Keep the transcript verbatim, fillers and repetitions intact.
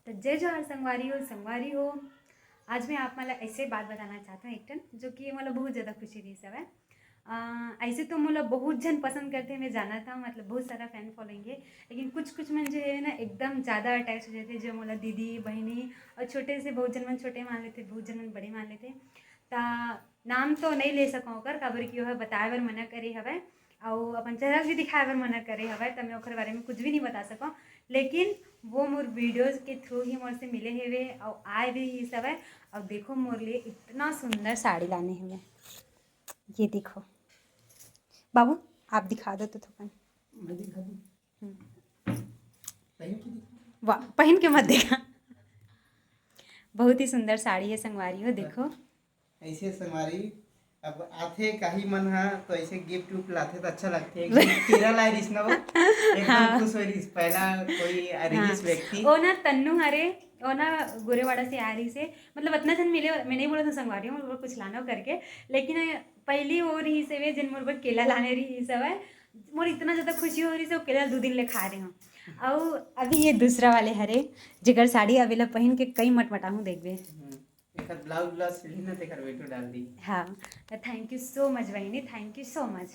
तो जय जोहार संगवारी हो, संगवारी हो। आज मैं आप मन ला ऐसे बात बताना चाहत हूँ एक ठन, जो कि मोला बहुत ज़्यादा खुशी रहिस हवय। अ, ऐसे तो मोला बहुत झन पसंद करथे, मैं जानत हूँ, मतलब बहुत सारा fan following है, लेकिन कुछ कुछ मन जो है ना एकदम ज़्यादा attach हो जाथे, जो मोला दीदी, बहिनी और छोटे से बहुत झन मन छोटे मान लेथे, बहुत झन मन बड़े मान लेथे। ता नाम तो नहीं ले सकूँ ओकर, काबर कि ओह बताए बर मना करे हवय, अउ अपन चेहरा भी दिखाए बर मना करे हवय, त मैं ओकर बारे में कुछ भी नहीं बता सकूँ। लेकिन वो मोर videos के through ही मोर से मिले हेवे, अउ आए भी ही हवय। अउ देखो, मोर लिए इतना सुंदर साड़ी लाने हेवे, ये देखो। बाबू, आप दिखा दो तो थोकन। मैं दिखा दूँ? हम्म। पहन के दिखा। वाह, पहन के मत देखा। बहुत ही सुंदर साड़ी है संगवारी हो, देखो। ऐसे संगवारी, अब आथे काही मन हा तो ऐसे gift उफ्ट लाथे तो अच्छा लगथे। एक दिन केला लाए रिहिस ना वो, एकदम हाँ। खुश हो रिहिस, पहला कोई आ रिहिस हाँ। व्यक्ति। ओ ना तन्नू हरे, ओ ना गोरेवाड़ा से आ रिहिस हे, मतलब अतना झन मिले, मैं नहीं बोला था संगवारी हो, मोर कुछ लाना करके, लेकिन पहली वो रिहिस हे वे, जिन मोर बर केला लाने रिहिस हवय। मोर इतना ज़्यादा खुशी हो रिहिस हे, वो केला दू दिन ले खा रहे हूँ। अउ अभी ये दूसरा वाले हरे, जेकर साड़ी अभी ला पहन के कई मटमटाहूँ, देखबे। हम्म। एकर blouse व्लाउज सिलही ना, तेकर वेटो डाल दी। हाँ, तो thank you so much बहिनी, thank you so much।